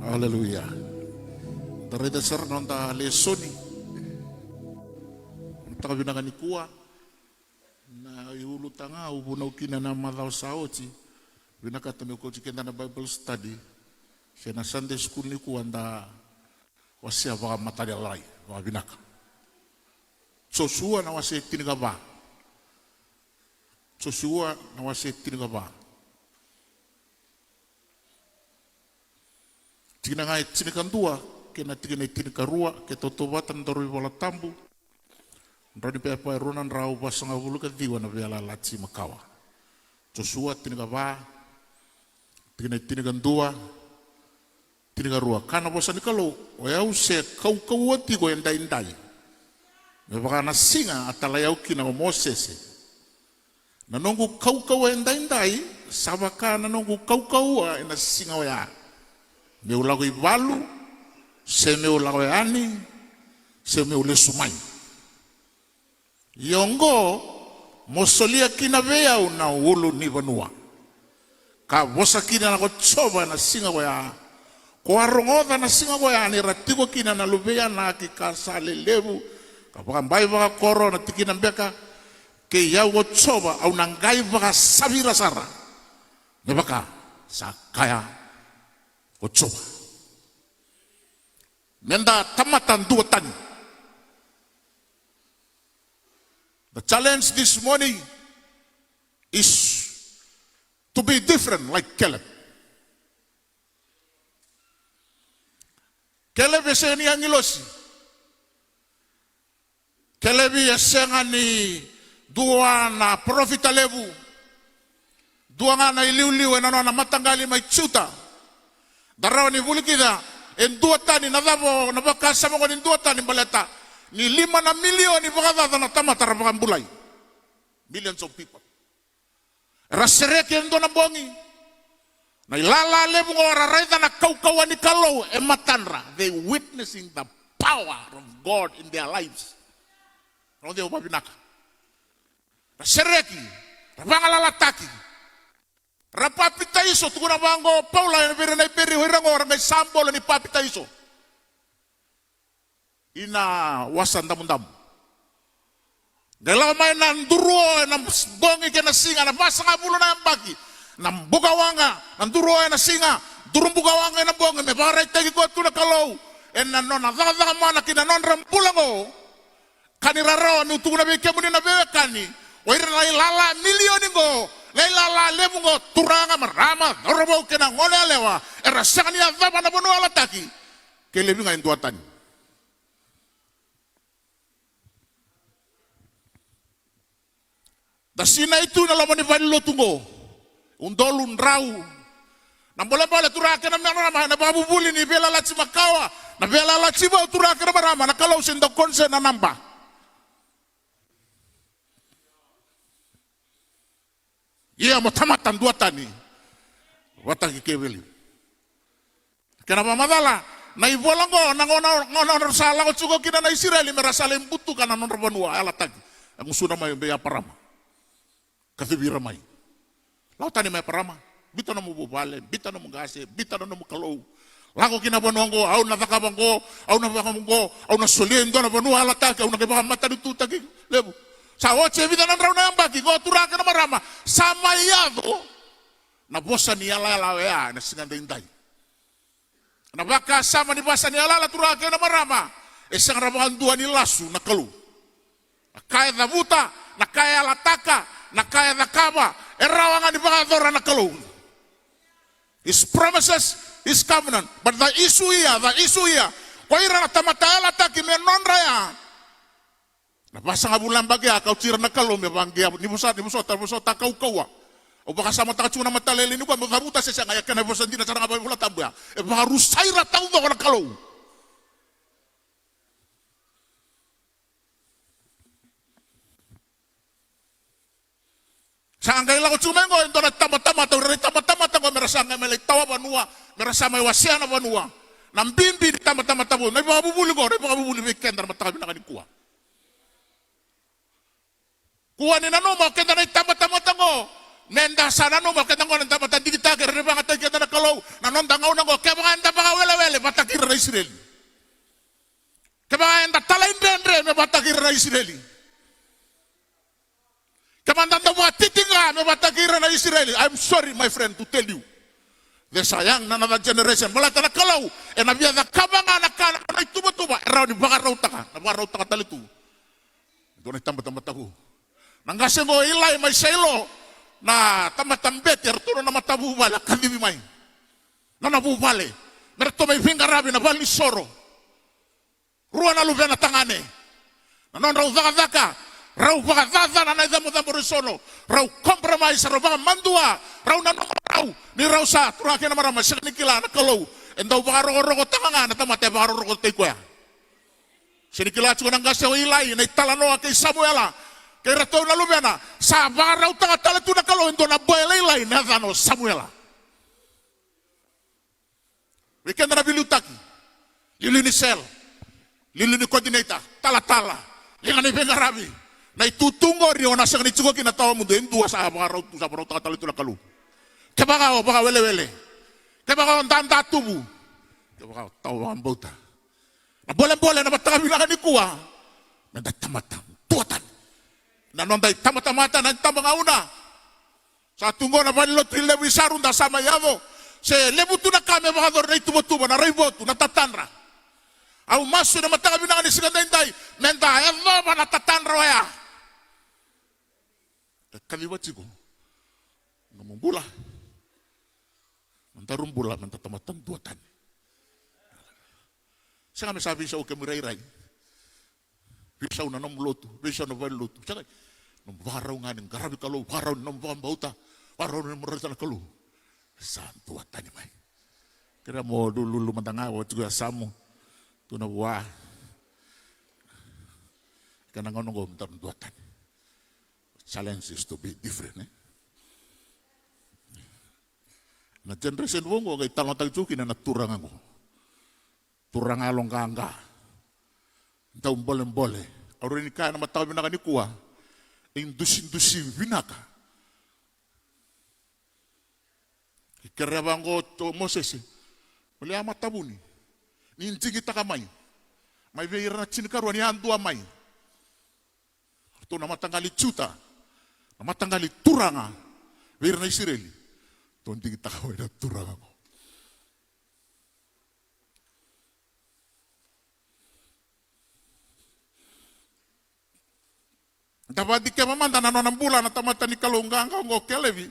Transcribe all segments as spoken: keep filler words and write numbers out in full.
Aleluya. Da raica sara na noda lesoni. Mataka vinaka nikua. Na iulutaga au vunau kina na macawa sa oti. Vinakata meu kauti keda na Bible study se na Sunday school nikua, da wasea vakamatailalai vakavinaka. Josua na wase tinikava. Josua na wase tinikava. Tikina ga e tinikadua kei na tikina e tinikarua, ke tautauvata na daru iVola Tabu. Drau ni pepa e rua na drau vasagavulu ka ciwa na Veiyalayalati Makawa. Josua tinikava, tikina e tinikadua, tinikarua. Kaya na vosa ni Kalou: O yau se kaukauwa tiko edaidai me vaka na siga a talai au kina ko Mosese. Na noqu kaukauwa edaidai sa vaka na noqu kaukauwa ena siga oya. Meu lako i valu, se meu lako yani, se meu lesu mai. Ia oqo, mo solia kina vei au na ulunivanua. Ka vosa kina ko Jiova ena siga oya. Ko a rogoca na siga oya ni ra tiko kina na luvei Anaki ka sa lelevu, ka vakabai vakakoro na tikina beka. Kei au ko Jiova, au na qai vakasavi ira sara, me vaka sa kaya ko Jiova. Meda tamata duatani. The challenge this morning is to be different like Caleb. Caleb e sega ni agilosi. Caleb e sega ni dua na parofita levu. Dua ga na iliuliu ena nona mataqali mai Juta. Da rawa ni vulica e duatani. Na cava na vakasama oqo ni duatani? Baleta ni lima na milioni vakacaca na tamata ra vakabulai. Millions of people. Era sereki e dua na bogi. Na ilala levu oqo ra raica na kaukauwa ni Kalou e matadra. They witnessing the power of God in their lives. Rau deu vavinaka. Ra sereki, ra vagalalataki. Ra papitaiso, tukuna vaqo o Paula ena vei ira na Iperiu, o ira oqo ra qai sabolo ni papitaiso. Ina Wasa Damudamu. Qai lako mai na duru o ena bogi kei na siga, na vasagavulu na yabaki. Na bukawaqa, na duru o ena siga, duru bukawaqa ena bogi, me vakaraitaki koya tu na Kalou ena nona cakacaka mana ki na nodra bula oqo. Ka ni rarawa meu tukuna vei kemuni na veiwekani, o ira na ilala milioni oqo, na ilala levu oqo, turaga, marama, cauravou kei na gone yalewa, era sega ni yacova na vanua yalataki. Kei Levi ga e duatani. Da sinai tu na loma ni valenilotu oqo. Udolu, drau. Na bolebole, turaga kei na marama, na vakavuvuli ni Veiyalayalati Makawa, na Veiyalayalati Vou, turaga kei na marama, na Kalou se dau concern na naba. Ia mo tamata duatani vata kei Caleb. Kena vakamacala, na ivola oqo, na gauna, gauna ra sa lako tiko kina na Isireli me ra sa lai butuka na nodra vanua yalataki. E gusuna mai vei Eparama. Kacivi ira mai. Lako tani mai Eparama. Biuta nomu vuvale, biuta nomu qase, biuta na nomu kalou. Lako ki na vanua oqo, au na cakava oqo, au na cakava oqo, au na solia e dua na vanua yalataki, au na qai vakamatanitutaki levu. Sa oti e vica na drau na yabaki, oqo turaga kei na marama, sa mai yaco na vosa ni yalayala oya ena siga daidai. Na vakasama ni vosa ni yalayala, turaga kei na marama, e sega na vakadua ni lasu na Kalou. Na ka e cavuta, na ka e yalataka, na ka e cakava, e rawa ga ni vakayacora na Kalou. His promises, his covenant. But the issue here, the issue here, ko ira na tamata yalataki me nodra ya. Na vasagavulu na yabaki ya, kauti ira na Kalou me vaqea, ni vosota, ni vosota, vosota kaukauwa. Au vakasamataka tiko na mataka lailai nikua, meu cavuta se sega, ia kena vosa dina sara ga vakaVolatabu ya. E vakarusai ira taucoko na Kalou. Sa qai lako tiko mai oqo e dua na tabatamata, o ira na tabatamata oqo me ra sa qai mai lai tawa vanua, me ra sa mai wasea na vanua. Na bibi ni tabatamata vou, na ivakavuvuli oqo, na ivakavuvuli vei keda na mataka vinaka nikua. Kua ni nanuma o keda na itabatamata oqo, meda sa nanuma o keda oqo na tamata digitaki, era vakayagataki keda na Kalou, na noda gauna oqo, kevaka eda vakawelewele, vata kei ira na Isireli. Kevaka eda talaidredre me vata kei ira na Isireli. Kevaka da dau vakatitiqa me vata kei ira na Isireli. I'm sorry, my friend, to tell you. There's a young, another generation. Baleta na Kalou ena via cakava ga na ka na nona ituvatuva e rawa ni vakarautaka, na vakarautaka tale tu e dua na itabatamata vou. Na qase oqo o Ilai mai Sailo, na tamata bete, eratou na nona matavuvale, a kacivi mai na nona vuvale me ratou mai veiqaravi na valenisoro. Rua na luvena tagane. Na nodrau cakacaka, rau vakacacana na icabocabo rau isono, rau compromise, rau vakamadua, rau nanuma rau ni rau sa, turaga kei na marama, sega ni kila na Kalou e dau vakarokorokotaka ga na tamata e vakarokorokotaki koya. Sega ni kila tiko na qase o Ilai na italanoa kei Samuela kei iratou na luvena, sa vakarautaka tale tu na Kalou e dua na boy lailai na yacana o Samuela. Vei keda na veiliutaki, liuliu ni cell, liuliu ni coordinator, talatala, liga ni veiqaravi, na itutu oqori o na sega ni tiko kina tawamudu, e dua sa vakarau tu, sa vakarautaka tale tu na Kalou. Kevaka o vakawelewele, kevaka o dadatuvu, kevaka o tawa vakabauta. Na bolebole na mataka vinaka nikua, meda tamata duatani. Na noda itamatamata na itaba gauna. Sa tu qo na valenilotu i Levu i Saru, da sa mai yaco. Se levu tu na ka me vakayacori, na ituvatuva, na raivotu, na tatadra. Au masu ena mataka vinaka ni siga daidai meda yacova na tatadra oya. E kaciva tiko nomu bula, nodaru bula, meda tamata duatani. Sega me sa veisau kemu irairai, veisau na nomu lotu, veisau na valenilotu. Sega, nomu vakarau ga ni qaravi Kalou, vakarau ni nomu vakabauta, vakarau ni nomu raica na Kalou. Sa duatani mai. Kerea mo lululu mada ga, oti ko yasamu tu na vua. Kena gauna oqo meda duatani. Challenge is to be different, eh? Na generation vou oqo qai talanoataki tiko kina na turaga oqo. Turaga yaloqaqa, dau bolebole. Au rawa ni kaya na mataka vinaka nikua, idusidusi vinaka. E kerea vaqo o Mosese, mo lia matavuni, ni digitaka mai, mai vei ira na tinikarua ni yadua mai. Ratou na mataqali Juta, na mataqali turaga vei ira na Isireli. Ratou digitaka mai na turaga oqo. Da vakadikeva mada na nona bula na tamata ni Kalou qaqa oqo o Kelevi,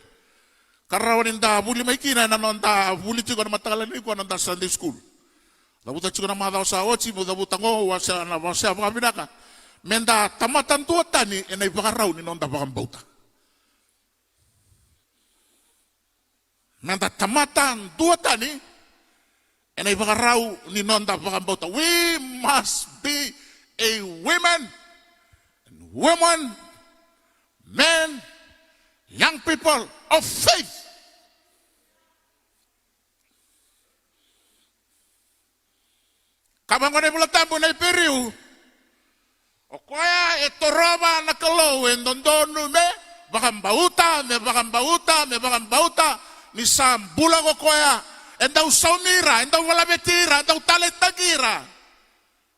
ka rawa ni da vuli mai kina ena noda vuli tiko ena mataka lailai nikua, na noda Sunday school. Cavuta tiko na macawa sa oti, meu cavuta oqo, wasea na, wasea vakavinaka. Meda tamata duatani ena ivakarau ni noda vakabauta. Meda tamata duatani ena ivakarau ni noda vakabauta. We must be a women and women, men, young people of faith. Ka vaqo na iVola Tabu na Iperiu, o koya e torova na Kalou e dodonu me vakabauta, me vakabauta, me vakabauta ni sa bula ko koya e dau saumi ira, e dau valaveti ira, e dau taleitaki ira.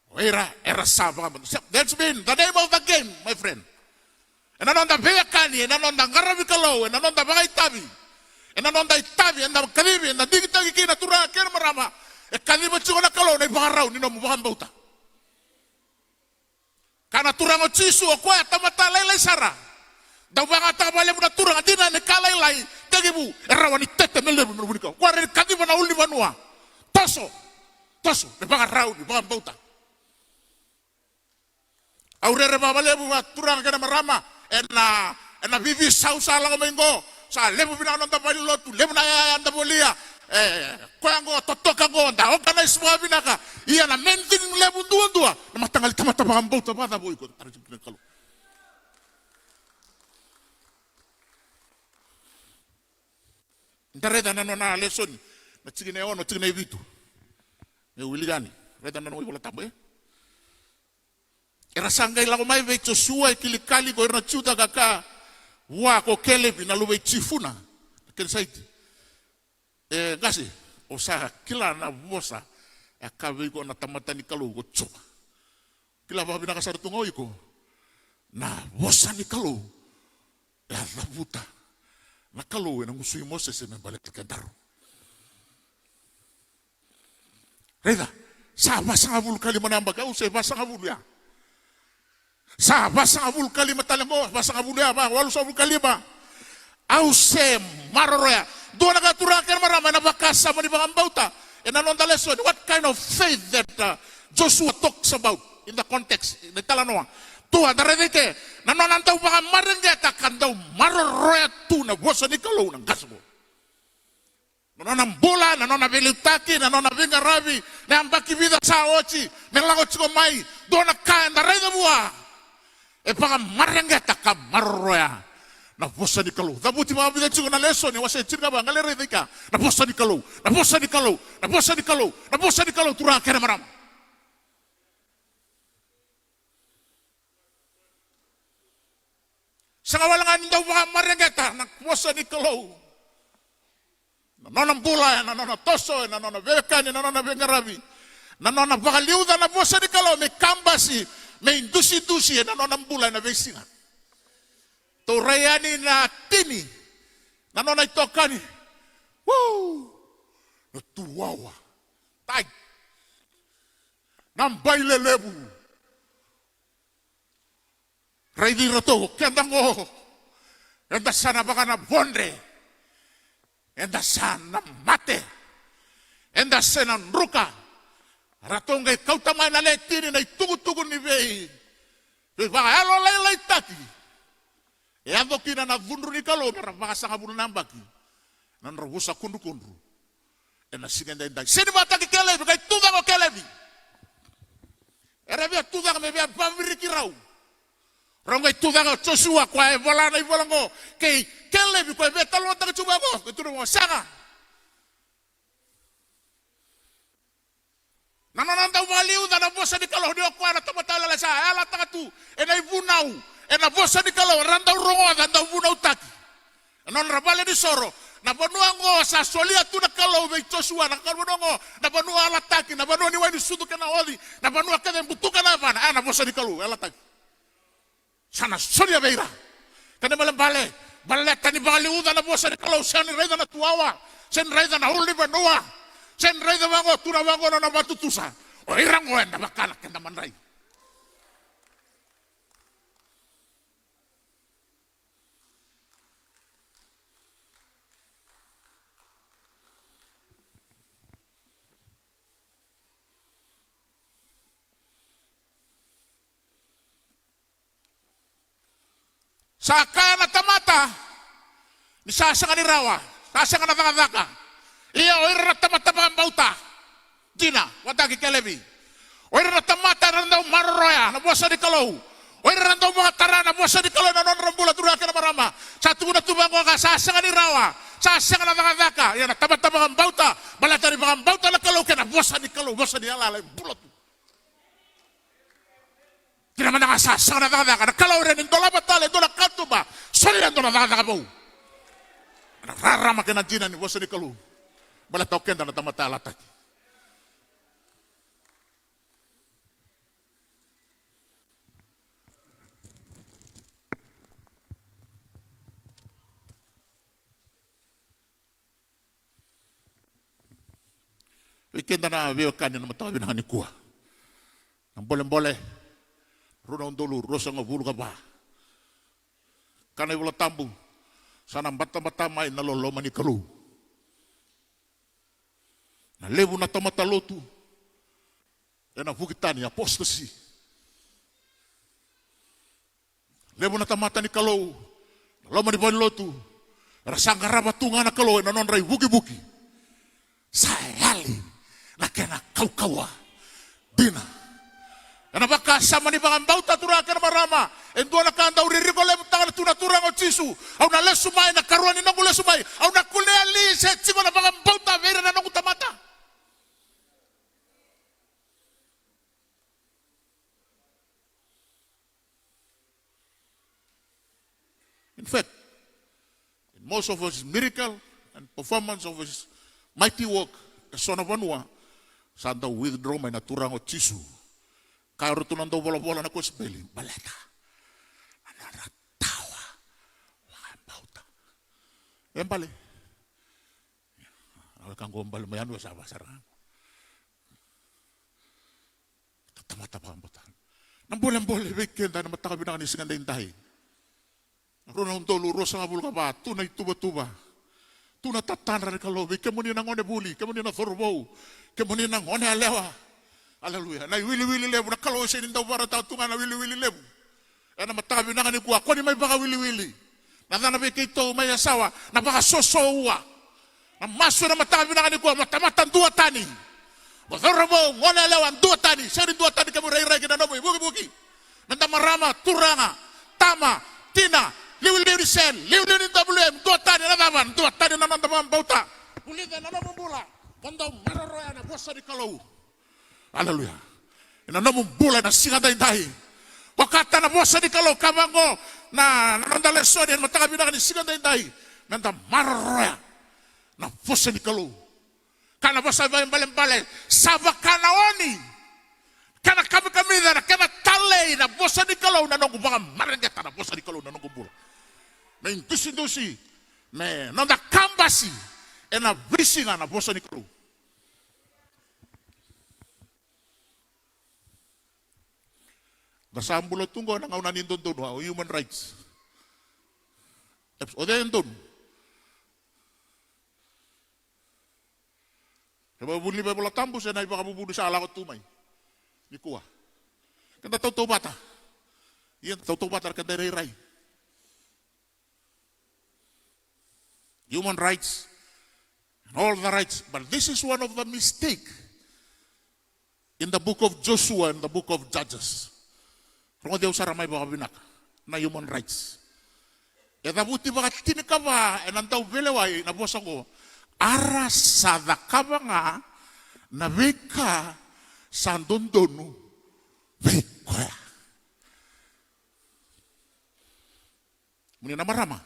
O ira era sa vakabauta. So, that's been the name of the game, my friend. Ena noda veiwekani, ena noda qaravi Kalou, ena noda vakaitavi, ena noda itavi, eda kacivi, eda digitaki kina, turaga kei na marama. E kaciva tiko na Kalou na ivakarau ni nomu vakabauta. Kaya na Turaga o Jisu, o koya tamata lailai sara. Dau vagataka vakalevu na turaga, dina ni ka lailai, tekivu e rawa ni tete me levu me vunikau. O koya e rawa ni kaciva na ulunivanua. Toso, toso na ivakarau ni vakabauta. Au rerevaka vakalevu, a turaga kei na marama, ena, ena veiveisau sa lako mai qo. Sa levu vinaka na noda valenilotu, levu na yaya eda volia. E, koya qo, totoka qo, da organise vakavinaka. Ia na main thing levu duadua, na mataqali tamata vakabauta vakacava o iko, tara tiko kina na Kalou. Da raica na nona lesoni, na tikina e ono, tikina e vitu. Me wilika yani, raica na nona iVola Tabu, e? Era sa qai lako mai vei Josua e Kilikali ko ira na Juta ka kaya vua ko Kelepi na luve i Jifuna na Kenisaiti, e qase, o sa kila na vosa E a kaya vei iko na tamata ni Kalou ko Jiova. Kila vakavinaka sara tu ga o iko. Na vosa ni Kalou. E a cavuta na Kalou ena gusu i Mosese me baleti kedaru. Raica, sa vasagavulu ka lima na yabaki, au se vasagavulu ya. Sa vasagavulu ka lima tale qo, vasagavulu ya, va, walusagavulu ka lima. Au se maroroya. Dua na ka, turaga kei na marama, ena vakasama ni vakabauta. Ena noda lesoni, what kind of faith that uh, Joshua talks about in the context, na italanoa. Tou a da raica i ke, na nona dau vakamareqeta ka dau maroroya tu na vosa ni Kalou na qase qo. Na nona bula, na nona veiliutaki, na nona veiqaravi, na yabaki vica sa oti, me lako tiko mai, dua na ka eda raica vua. E vakamareqeta ka maroroya na vosa ni Kalou. Cavuti vakavica tiko na lesoni, wase tinikava, qai lai raica i ke. Na vosa ni Kalou, na vosa ni Kalou, na vosa ni Kalou, na vosa ni Kalou, turaga kei na marama. Sega wale ga ni dau vakamareqeta na vosa ni Kalou. Na nona bula, ena nona toso, ena nona veiwekani, ena nona veiqaravi. Na nona vakaliuca na vosa ni Kalou me kabasi, me idusidusi ena nona bula ena veisiga. Tou rai yani na tini, na nona itokani. Woo! Na tuwawa. Tai. Na bai lelevu. Raici iratou, keda qo, eda sa na vakanavodre, eda sa na mate, eda sa na druka. Ratou qai kauta mai na le tini na itukutuku ni vei, veivakayalolailaitaki. E yaco kina na cudru ni Kalou me ra vakasagavulu na yabaki. Na nodra vosa kudrukudru. Ena siga edaidai. Sega ni vakataki Kelevi, qai tucake o Kelevi. Era via tucake me via vaviriki rau. Rau qai tucake o Josua, koya e vola na ivola qo. Kei Kelevi, koya e via talanoataki tu vaqo. Qai tukuna vaqo, sega. Na nona dau vakaliuca na vosa ni Kalou ni o koya na tamata lailai sa yalataka tu ena ivunau, ena vosa ni Kalou, era dau rogoca, dau vunautaki. Na nodra valenisoro, na vanua qo sa solia tu na Kalou vei Josua, na vanua qo, na vanua yalataki, na vanua ni wai ni sucu kei na oci, na vanua kece e butuka na yavana, a, na vosa ni Kalou yalataki. Sa na solia vei ira. Kena ibalebale, baleta ni vakaliuca na vosa ni Kalou, sega ni raica na tuwawa, sega ni raica na ulunivanua, sega ni raica vaqo, tu na vaqo na nona vatutusa. O ira qo eda vaka na keda madrai. Sa kaya na tamata ni sa sega ni rawa, sa sega na cakacaka. Ia o ira na tamata vakabauta dina, vakataki Kelevi. O ira na tamata era dau maroroya na vosa ni Kalou. O ira era dau vakatara na vosa ni Kalou ena nodra bula, turaga kei na marama. Sa tukuna tu vaqo ka sa sega ni rawa, sa sega na cakacaka. Ia na tamata vakabauta, baleta ni vakabauta na Kalou kei na vosa ni Kalou, vosa ni yalayala e bula tu. Kina mada ga sa sega na cakacaka, na Kalou e rawa ni dolava tale e dua na katuba, solia e dua na cakacaka vou. Na rarama kei na dina ni vosa ni Kalou. Baleta o keda na tamata yalataki. Vei keda na veiwekani na mataka vinaka nikua. Na bolebole, rua na udolu ruasagavulu ka va. Kaya na iVola Tabu, sa na batabata mai na loloma ni Kalou. Na levu na tamata lotu, ena vuki tani, apostasy. Levu na tamata ni Kalou, na loma ni valenilotu, era sa qarava tu ga na Kalou ena nodra ivukivuki. Sa yali na kena kaukauwa dina. Ena vakasama ni vakabauta, turaga kei na marama, e dua na ka dau ririko levutaka tu na Turaga o Jisu. Au na lesu mai, na ikarua ni noqu lesu mai, au na kunea li se tiko na vakabauta vei ira na noqu tamata. In fact, in most of his miracle and performance of his mighty work, e so na vanua, Sa dau withdraw mai na Turaga o Jisu. Ka ratou na dau volavola na kosipeli, baleta na nodra tawa vakabauta. E bale. A weka qo bale mai, a nua sa vasara. Tamata vakabauta. Na bolebole vei keda na mataka vinaka ni siga daidai. Rua na udolu ruasagavulu ka va, tu na ituvatuva. Tu na tatadra ni Kalou vei kemuni na gone vuli, kemuni na cauravou, kemuni na gone yalewa. Aleluya. Na iwiliwili levu, na Kalou e sega ni dau vakarautaka tu ga na iwiliwili levu. Ena mataka vinaka nikua, ko ni mai vakawiliwili. Na cana vei keitou mai Yasawa, na vakasosoua. Na masu ena mataka vinaka nikua, mo tamata duatani. Mo cauravou, gone yalewa, duatani. Sega ni duatani kemu irairai kei na nomu ivukivuki. Meda marama, turaga, tama, tina, liuliu ni sel, liuliu ni W M, duatani, na cava, duatani na noda vakabauta. Vulica na nomu bula, mo dau maroroya na vosa ni Kalou. Aleluya. Ena nomu bula ena siga daidai. Okata na vosa ni Kalou, ka vaqo na, na noda lesoni ena mataka vinaka ni siga daidai. Meda maroroya na vosa ni Kalou. Ka na vosa vakaibalebale, sa vaka na oni. Kena kamikamica, na kena talei na vosa ni Kalou, na noqu vakamareqeta na vosa ni Kalou na noqu bula. Me idusidusi, me noda kabasi ena veisiga na vosa ni Kalou. Da sa bula tu qo ena gauna ni dodonu, o human rights. O cei e donu? E vakavuli ni iVolatabu se na ivakavuvuli sa lako tu mai nikua? Keda tautauvata. Ia da tautauvata na keda irairai. Human rights and all the rights. But this is one of the mistake in the book of Joshua and the book of Judges. Rogoci au sara mai vakavinaka na human rights. E cavuti vakatinikava ena Dauveilewai na vosa oqo: A ra sa cakava ga na veika sa dodonu vei koya. Moni na marama.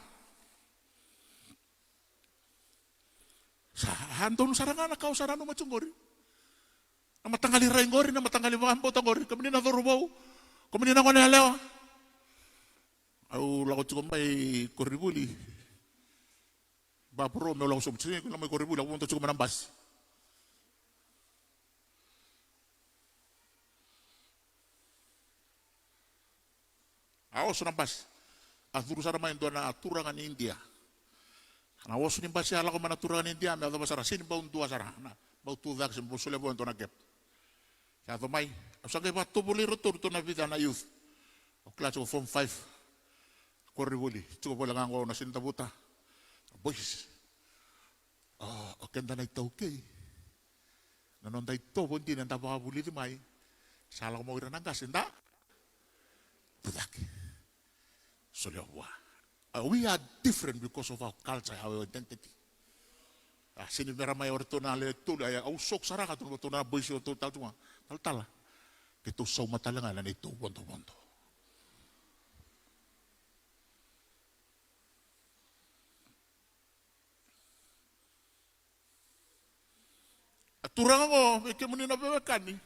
Sa donu sara ga na ka o sa nanuma tiko qori. Na mataqali rai qori, na mataqali vakabauta qori. Kemuni na cauravou, kemuni na gone yalewa. Au lako tiko mai koronivuli. Vaporo meu lako sobu tiko mai koronivuli, au vodo tiko mai na basi. A oso na basi. A curu sara mai e dua na turaga ni Idia. Na oso ni basi a lako mai na turaga ni Idia, me yacova sara, sega ni bau dua sara, na bau tucake se bau solia vua e dua na gap. Yaco mai, au sa qai vakatovolei iratou, iratou na vica na youth. Au kila tiko form five. Koronivuli, tiko voleka ga qo na sega ni cavuta. Boys. O, o keda na iTaukei. Na noda itovo dina eda vakavulici mai, sa lako mai o ira na qase da tucake. Solia vua. Uh, we are different because of our culture, our identity. A sega ni vera mai o ratou na lewe tolu, a, au soku sara ga tu na ratou na boys o ratou tale tu ga. Talatala, keitou sauma tale ga na neitou vodovodo. A turaga oqo, vei kemuni na veiwekani,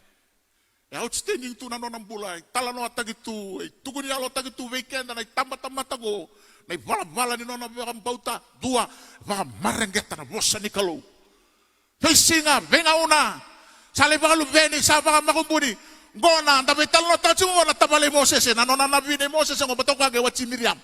e outstanding tu na nona bula, e talanoataki tu, e tukuni yalotaki tu vei keda na itabatamata oqo, na ivalavala ni nona vakabauta. Dua, vakamareqeta na vosa ni Kalou. Veisiga, veigauna, sa lai vakaluveni, sa vakamakubuni. Qo na da veitalanoataka tiko qo na tavale i Mosese, na nona navi nei Mosese qo, baleta o koya qai wati Miriam.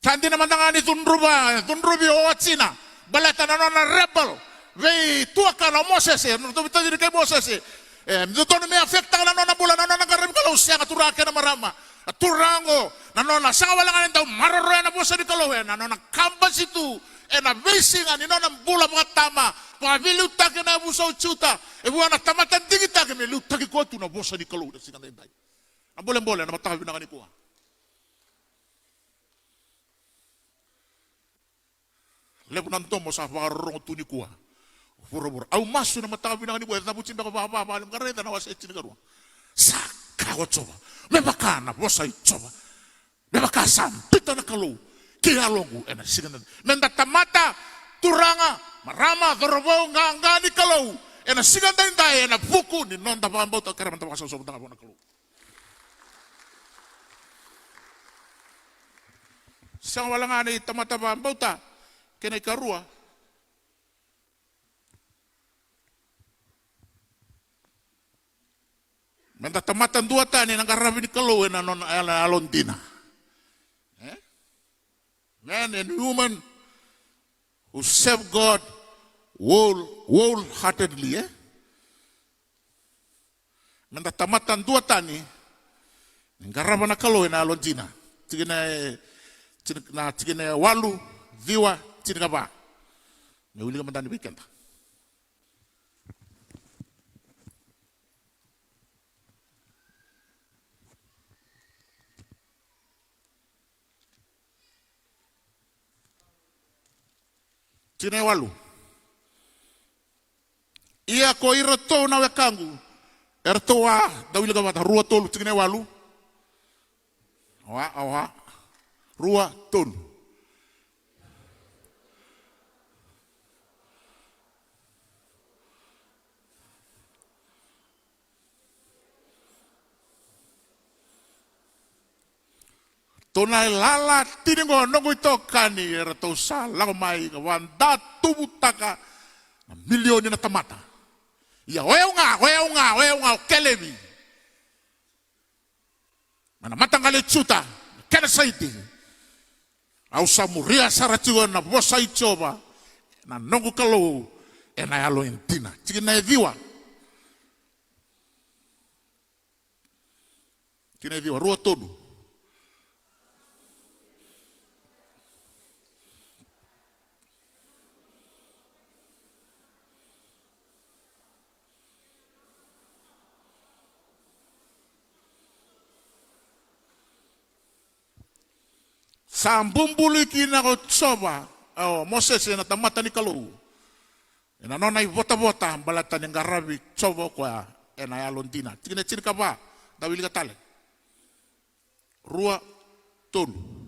Sa dina mada ga ni cudruva, cudruvi o watina, baleta na nona rebel vei tuakana o Mosese, na nona tauvimate kei Mosese. E dodonu me affect-taka na nona bula, na nona qaravi Kalou. Sega, turaga kei na marama. A turaga oqo, na nona sega wale ga ni dau maroroya na vosa ni Kalou, ena nona kabasi tu ena veisiga ni nona bula vakatama, vakaveiliutaki ena yavusa o Juta, e vua na tamata digitaki, me liutaki koya tu na vosa ni Kalou na siga daidai. A bolebole na mataka vinaka nikua. Levu na domo sa vakarorogo tu nikua. Vuravura. Au masu na mataka vinaka nikua, e cavuti beka vavava, levu ga raica na wase tinikarua. Sa kaya ko Jiova, me vaka na vosa i Jiova, me vaka sa biuta na Kalou ki yaloqu ena siga na, meda tamata, tu, Ga, marama, cauravou, qaqa ni Kalou, ena siga daidai ena vuku ni noda vakabauta, kerea meda vakasausau mada ga vua na Kalou. Sega wale ga ni tamata vakabauta, kena ikarua. Meda tamata duatani na qaravi ni Kalou ena nona, ena yalodina. Eh? Man and woman who serve God whole, wholeheartedly, eh? Meda tamata duatani ni qarava na Kalou ena yalodina. Tikina e, tikina, na tikina e walu, ciwa, tinikava. Me wilika mada ni vei keda. Tikina e walu. Ia ko iratou na wekaqu, eratou a, dau wilika vata, rua, tolu, tikina e walu. Oa, oa. Rua, tolu. Tou na ilala tini qo, noqu itokani, eratou sa lako mai ka vakadavotavotaka na milioni na tamata. Ia o yau ga, o yau ga, o yau ga, o Kelevi, mai na mataqali i Juta, Kenesaiti, au sa muria sara tiko na vosa i Jiova na noqu Kalou ena yalo e dina. Tikina e ciwa. Tikina e ciwa, rua, tolu. Sa bubului kina ko Jiova, o Mosese na tamata ni Kalou, ena nona ivotavota baleta ni qaravi Jiova o koya ena yalodina. Tikina e tinikava, dau wilika tale. Rua, tolu.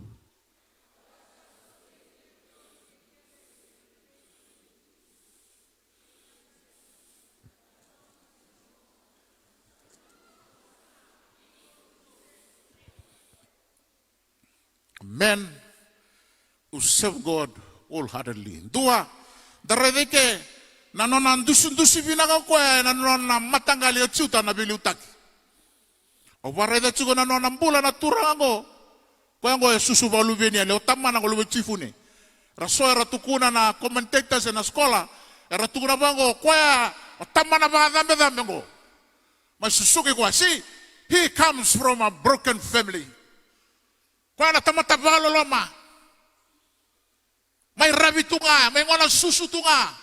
Men who serve God wholeheartedly. Dua, da raica i ke na nona dusidusi vinaka o koya ena nona mataqali o Juta na veiliutaki. Au vakaraica tiko na nona bula na turaga qo. Koya qo e susu vakaluveni, e le o tamana qo luve i Jifune. Ra so era tukuna na commentators ena sikola, era tukuna vaqo, koya o tamana vakacabecabe qo. Mai susuki koya, see, he comes from a broken family. Koya na tamata vakaloloma. Mai ravi tu ga, mai gona susu tu ga.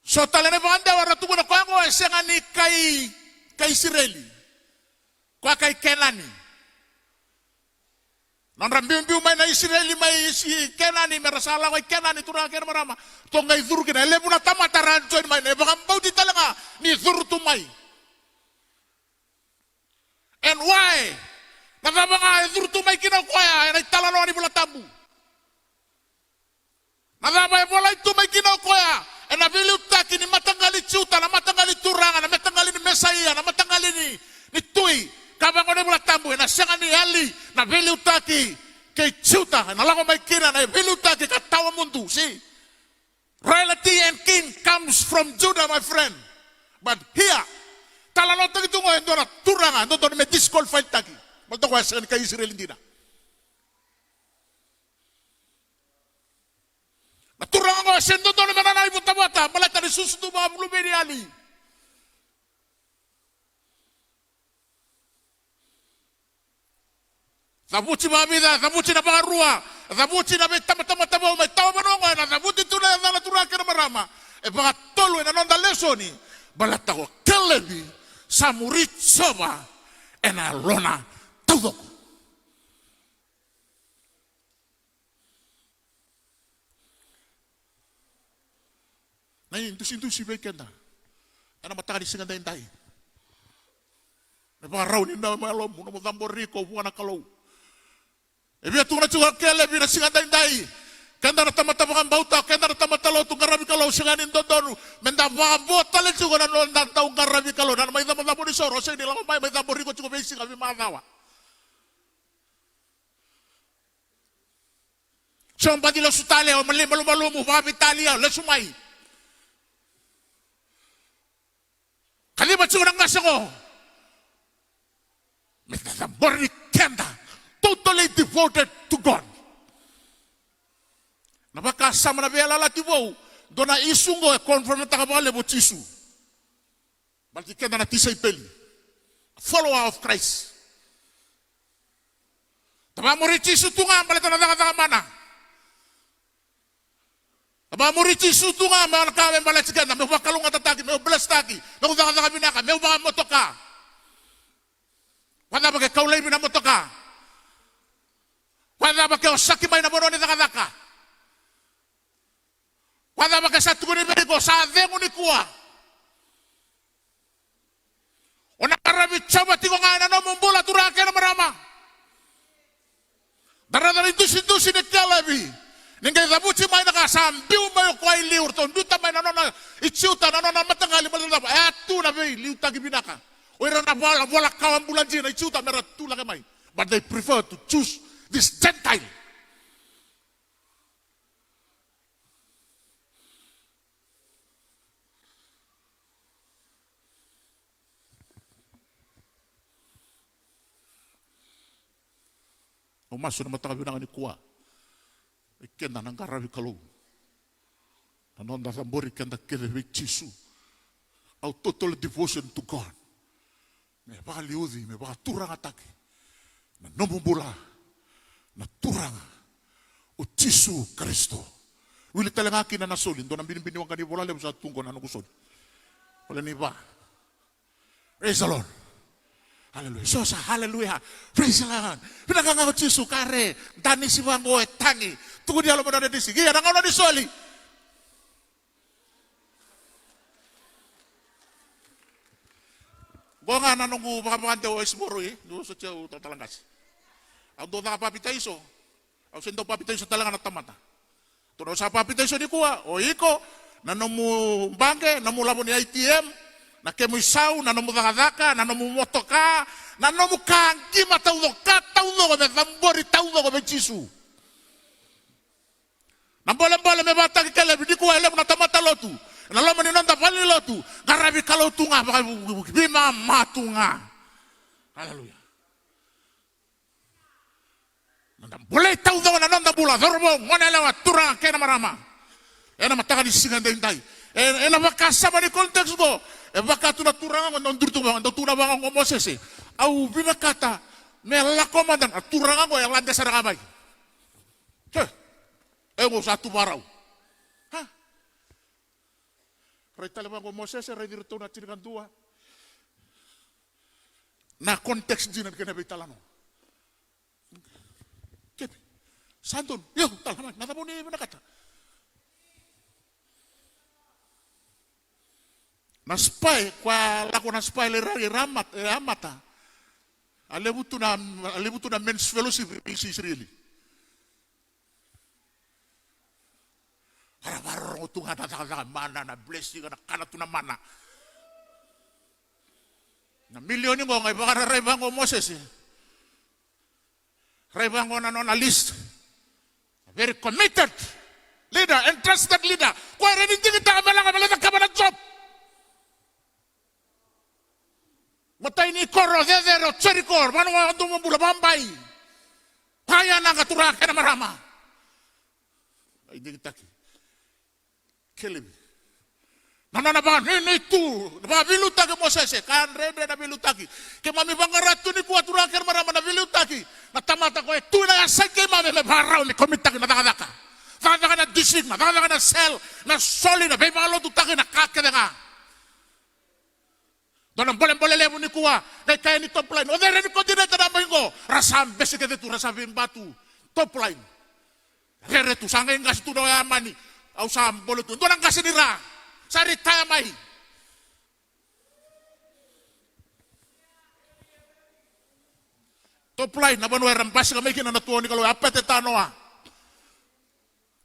So tale na ivakadewa era tukuna koya qo e sega ni kai, kai Isireli. Koya kai Kenani. Nodra biubiu mai na Isireli mai Isi-, Kenani, me ra sa lako i Kenani, turaga kei na marama. Ratou qai curu kina, e levu na tamata ra join mai, na ivakabauti tale ga ni curu tu mai. And why? Na cava ga e curu tu mai kina o koya ena italanoa ni Vola Tabu? Na cava e volai tu mai kina o koya ena veiliutaki ni mataqali Juta, na mataqali Turaga, na mataqali ni Mesaia, na mataqali ni, ni Tui? Ka vaqo na iVola Tabu, ena sega ni yali na veiliutaki kei Juta, ena lako mai kina na veiliutaki ka tawa mudu, see? Royalty and king comes from Judah, my friend. But here, talanoataki tu qo e dua na turaga e dodonu me disqualify-taki. Baleta o koya e sega ni kai Isireli dina. Na turaga qo e sega ni dodonu me nona ivotavota baleta ni susu tu vakaluveniyali. Cavuti vakavica, cavuti na vakarua, cavuti na veitabatamata vou mai tawa vanua oqo, ena cavuti tu na yacana, turaga kei na marama. E vakatolu ena noda lesoni, baleta ko Kelevi sa muri Jiova ena yalona taucoko. Na idusidusi vei keda ena mataka ni siga daidai. Na ivakarau ni nomu yalomu, nomu cabori iko vua na Kalou. E via tukuna tiko o Kelepi na siga daidai. Keda na tamata vakabauta, keda na tamata lotu, qaravi Kalou, sega ni dodonu me da vakavo tale tiko na noda dau qaravi Kalou. Na mai cabocabo ni soro, o sega ni lako mai, mai cabori iko tiko veisiga, veimacawa. Se o baci lesu tale, o mali malumalumu, vakaveitalia, lesu mai. Kaciva tiko na qase qo. Me da cabori keda. Totally devoted to God. Na vakasama na veiyalayalati vou. Dua na issue qo e confirm-taka vakalevu o Jisu. Baleti keda na tisaipeli. Follower of Christ. Da vakamuri Jisu tu ga baleta na cakacaka mana. Da vakamuri Jisu tu ga me na ka me baleti keda, meu vakalougatataki, meu bless-taki, meu cakacaka vinaka, meu vakamotoka. Vakacava ke kau laivi na motoka? Vakacava ke osaki mai na vanua ni cakacaka? Vakacava ke sa tukuni vei iko sa cegu nikua? O na qaravi Jiova tiko ga ena nomu bula, turaga kei na marama. Da raica na idusidusi ni Kelepi. Ni qai cavuti mai na ka sa biu mai o koya i liu, ratou biuta mai na nona i Juta, na nona mataqali, mataqali, e a tu na veiliutaki vinaka. O ira na vola, vola kawa bula dina i Juta me ra tu lake mai. But they prefer to choose this Gentile. Au masu ena mataka vinaka nikua. E keda na qaravi Kalou. Na noda cabori keda kece vei Jisu. Our total devotion to God. Me vakaliuci, me vakaturagataki na nomu bula na Turaga o Jisu Karisito. Wili tale ga kina na soli, dua na binibini waqa ni vola levu sa tu qo na noqu soli. Vola ni va. Praise the Lord. Hallelujah. So sa hallelujah. Praise the Lord. Vinaka ga o Jisu, kare. Danisi vaqo e tagi. Tukuni yalo mo danisi. Ia na gauna ni soli. Qo ga na noqu vakavakadewa o Esiboroi, niu sotia au talatala qase. Au dau caka papitaiso. Au se dau papitaiso tale ga na tamata. Tou na sa papitaiso nikua, o iko, na nomu baqe, na nomu lavo ni I T M, na kemu isau, na nomu cakacaka, na nomu motoka, na nomu ka qima taucoko, ka taucoko me cabori taucoko vei Jisu. Na bolebole me vakataki Kelepi, nikua e levu na tamata lotu ena loma ni noda valenilotu, qaravi Kalou tu ga, vakavukivuki, veimama tu ga. Aleluya. Noda bolei taucoko na noda bula, cauravou, goneyalewa, turaga kei na marama. Ena mataka ni siga daidai. E, ena vakasama ni context qo, e vaka tu na turaga qo, dau duri tu vaka, dau tukuna vaka qo o Mosese. Au vinakata me lako mada na turaga qo, e lade sara ga mai. He, e qo sa tu vakarau. Ha? Rai tale vaqo o Mosese, raici iratou na tinikadua. Na context dina ni kena veitalanoa. Kepi. Sa donu. Io, tala mai, na cava o ni vinakata? Na spy, koya lako na spy lai rai Ramat-, e, Amata. A levu tu na, a levu tu na men's fellowship e Isireli. Era vakarorogo tu ga na cakacaka mana, na blessing, na kana tu na mana. Na milioni qo qai vakararai vaqo o Mosese. Rai vaqo na nona list. A very committed leader, entrusted leader. Koya era ni digitaka me lako me lai cakava na job. Matai ni koro cecere o Jeriko, vanua o Domobula, vabai. Koya na qai turaga kei na marama. Ai digitaki. Kelepi. Na nona vakanuinui tu, na vakaveiliutaki o Mosese, ka dredre na veiliutaki. Keimami vaqara tu nikua turaga kei na marama na veiliutaki. Na tamata ko e tu ena yasai keimami me vakarau me komitaki na cakacaka. Cakacaka na district, na cakacaka na cell, na soli, na veivakalotutaki, na ka kece ga. Dua na bolebole levu nikua, qai kaya ni top line. O cei era ni coordinator na mai qo? Ra sa bese kece tu, ra sa veiba tu. Top line. Rere tu, sa qai qase tu na Yamani. Au sa bole tu. Dua na qase ni ra. Sa retire mai. Top line, na vanua era basika mai kina na tua ni Kalou, e a pete tanoa.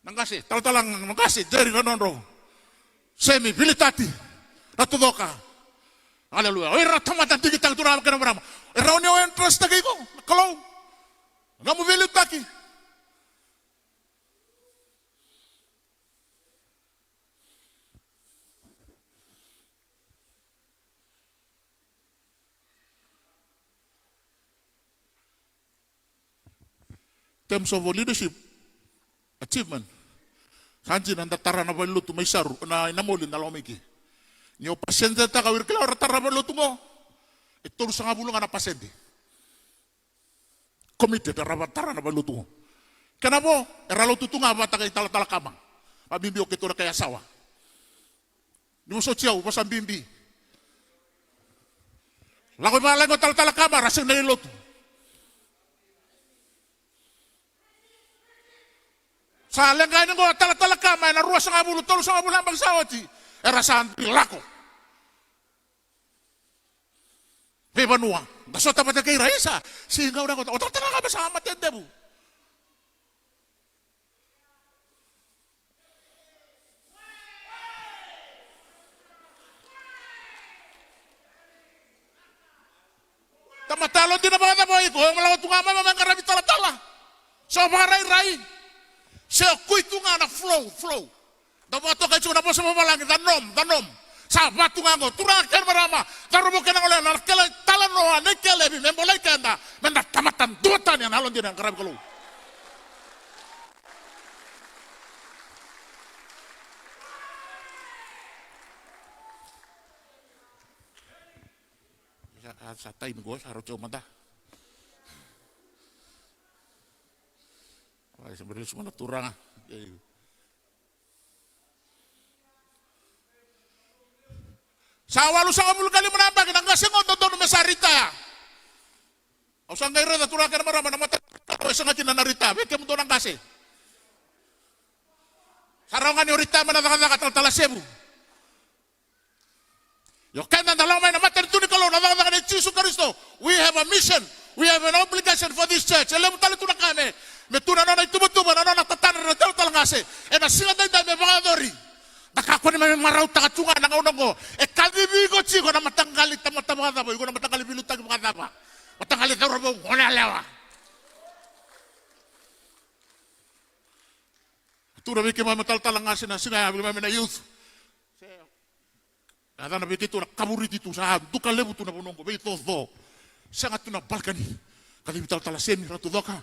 Na qase, talatala na qase, Jeri Ranodro. Semi, Vilitati, Ratu Coka. Aleluya. O ira tamata digitaki, turaga kei na marama. E rawa ni o entrustaki iko na Kalou. Na nomu veiliutaki. Terms of leadership, achievement. Sa dina da tara na valelotu mai Saru, na Inamoli, da lako mai ke. Ni o pasedetaka o ira kila era tara na valelotu qo. E tolusagavulu ga na pasede. Committed era tara na valelotu qo. Kena vo, era lotu tu ga vata kei talatala kama. Vabibi o keitou na kai Yasawa. Ni vosoti au, vosa bibi. Lako i valagi o talatala kama, ra sega ni lotu. Sa leqa yani qo talatala kama ena ruasagavulu, tolusagavulu na yabaki sa oti. Era sa dui lako. Veivanua. Da sota vata kei ira, isa. Siga ura qo, o talatala kama sa mate devu. Tamata yalodina vakacava o iko, o lako tu ga mai me qaravi talatala. Se o vakarairai. Se o kui tu ga na flow, flow. Da vakatokai tiko na vosa vavalagi, the norm, the norm. Sa va tu ga qo, turaga kei na marama, cauravou kei na galuya, na kele talanoa nei Kelevi me bolei keda, me da tamata duatani ena yalodina, qaravi Kalou. Sa, sa taimi qo, sa rauti au mada. Ai, sa bera lesu mada turaga. Ei. Sa walusagavulu ka lima na yabaki na qase qo dodonu me sa ritaya. Au sa qai raica turaga kei na marama na mata, e sega kina na ritaya, vei kemudou na qase. Sa rawa ga ni o ritaya mai na cakacaka talatala Sevu. Io keda da lako mai na matanitu ni Kalou, na cakacaka nei Jisu Karisito. We have a mission. We have an obligation for this church. E levu tale tu na ka me, me tu na nona ituvatuva, na nona tatadra na talatala qase. Ena siga daidai me vakayacori. Da kakua ni mai marautaka tu ga na gauna oqo. E kacivi iko tiko na mataqali tamata vakacava, iko na mataqali veiliutaki vakacava. Mataqali cauravou, goneyalewa. Tura vei keimami talatala qase na siga ya, vei keimami na youth. Yacana vei keitou na kavuriti tu, sa duka levu tu na vanua oqo, veicoco. Sega tu na balkani. Kacivi talatala Semi, Ratu Coka.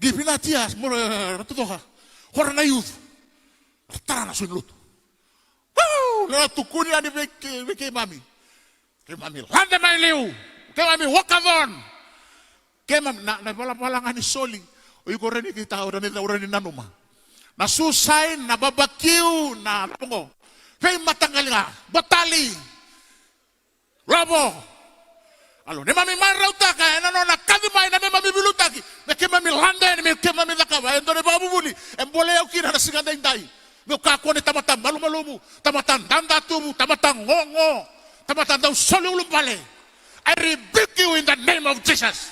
Qai vinati ya, mo, Ratu Coka. Ko ira na youth. Ra tara na sui ni lotu. Woo! Ra tukuni yani vei ke, vei keimami. Keimami lade mai liu. Keimami walkathon. Keimami na, na valavala ga ni soli. O iko reni kita, o reni, o reni nanuma. Na susain, na babakiu, na, na pogo. Veimataqali ga. Botali. Lovo. Alo, neimami marautaka, ena nona kaci mai na neimami veiliutaki. Me keimami lade, me keimami cakava. E dua na ivakavuvuli. E bolei au kina na siga daidai. Meu kakua ni tamata malumalumu, tamata dadatuvu, tamata qoqo, tamata dau soli ulubale. I rebuke you in the name of Jesus.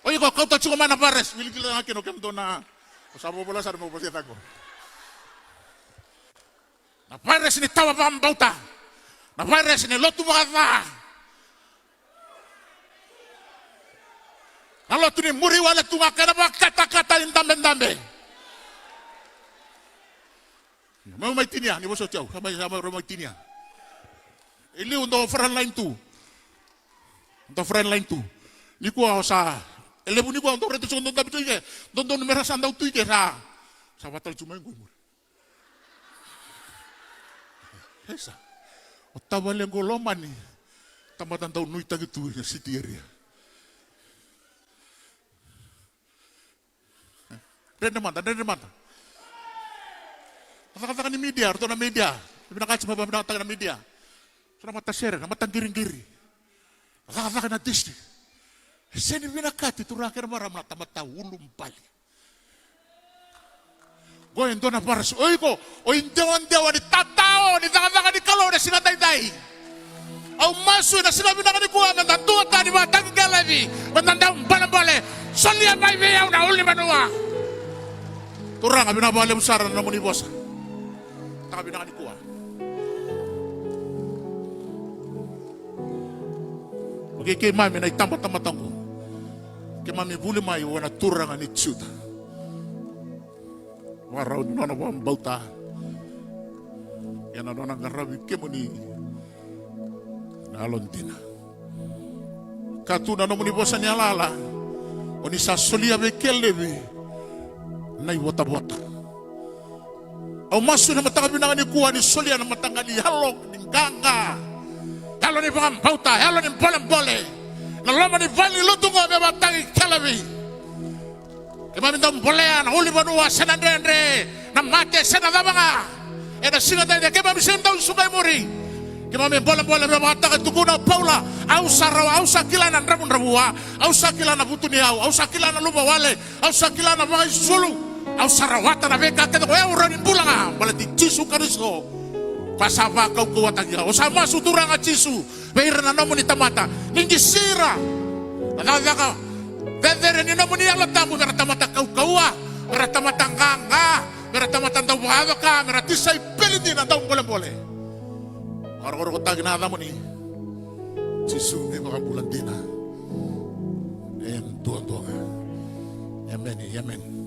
O iko kauta tiko mai na virus, wili kila ga kina o kemudou na, o sa vovola sara meu vosa cake. Na virus ni tawa vakabauta. Na virus ni lotu vakaca. Na lotu ni muri wale tu ga kei na vakatakata ni dabedabe. Meu mai tinia, ni vosoti au, sa mai, sa mai, mai tinia. E liu dau frontline tu. Dau frontline tu. Nikua o sa, e levu nikua dau raica tiko dau dabe tu i ke. Dodonu me ra sa dau tu i ke sa. Sa vatali tu mai qo i muri. Esa. O tavale qo lomani. Tamata dau nuitaki tu ena city area. Dredre mada, dredre mada. Na cakacaka ni media, ratou na media. Vinakati me vavinakataki na media. So na matasere, na mataqiriqiri. Na cakacaka na district. E sega ni vinakati turaga kei na marama na tamata ulubale. Qo e dua na virus. O iko, o idewadewa ni tatao ni cakacaka ni Kalou na siga daidai. Au masu ena siga vinaka nikua me da duatani vakatakekere, me da dau bolebole. Solia mai vei au na ulunivanua. Turaga, vinaka vakalevu sara na nomuni vosa. Taka vinaka nikua. Okei, keimami na itabatamata oqo, keimami vuli mai vua na Turaga ni Juta. Vakarau ni nona vakabauta ena nona qaravi kemuni na yalodina. Ka tu na nomuni vosa ni yalayala, o ni sa solia vei Kelevi na ivotavota. Au masu ena mataka vinaka nikua ni solia na mataqali yalo ni qaqa, yalo ni vakabauta, yalo ni bolebole, na loma ni vale ni lotu oqo me vakataki Kelevi. Keimami dau bolea na ulunivanua se na dredre, na mate se na cava ga. Ena siga edaidai keimami sega ni dau suka i muri. Keimami bolebole me vakataka, tukuna o Paula, au sa rawa, au sa kila na dravudravua, au sa kila na vutuniyau, au sa kila na luvawale, au sa kila na vakaisulu, au sa rawata na veika kece ko au rawa ni bula ga baleti Jisu Karisito. Ko a sa vakaukauwataki au. Au sa masu, Turaga Jisu, vei ira na nomuni tamata, ni qisi ira na cakacaka cecere ni nomuni Yalo Tabu, me ra tamata kaukauwa, me ra tamata qaqa, me ra tamata dau vakayacora, me ra tisaipeli dina dau bolebole. Vakarokorokotaki na yacamuni, Jisu na iVakabula dina. Em duadua ga. Emeni, emeni.